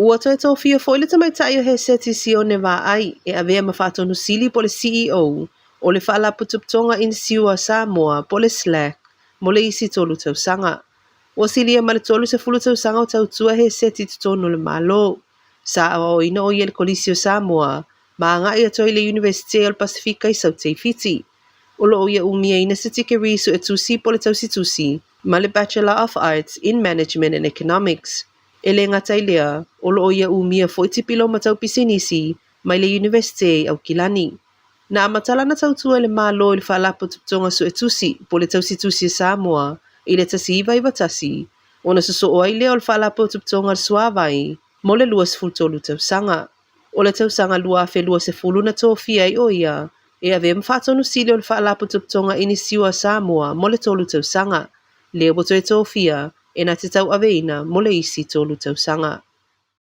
Ua toe tofia foi le tamaitai o Heseti Sione Vaai e avea ma Faatonu Sili po o le CEO o le Faalapotopotoga Inisiua a Samoa po o le SLAC mo le isi 3 tausaga. Ua silia ma le 30 tausaga o tautua Heseti i totonu o le Malo. Sa aoaoina o ia i le Kolisi o Samoa ma agai atu ai i le Iunivesite o le Pasefika i Saute i Fiti. O lo o ia umiaina se tikeri suetusi po o le tausitusi ma le Bachelor of Arts in Management and Economics. E le gata i lea, o lo o ia umia foi tipiloma tau pisinisi mai le Iunivesite i Aukilani. Na amata lana tautua i le Malo i le Faalapotopotoga Suetusi po o le Tausitusi a Samoa i le 1991, ona sosoo ai lea o le Faalapotopotoga a le Suavai mo le 23 tausaga. O le tausaga 2020 na tofia ai o ia e avea ma Faatonu Sili o le Faalapotopotoga Inisiua a Samoa mo le 3 tausaga, lea ua toe tofia e na te tauaveina mo le isi 3 tausaga.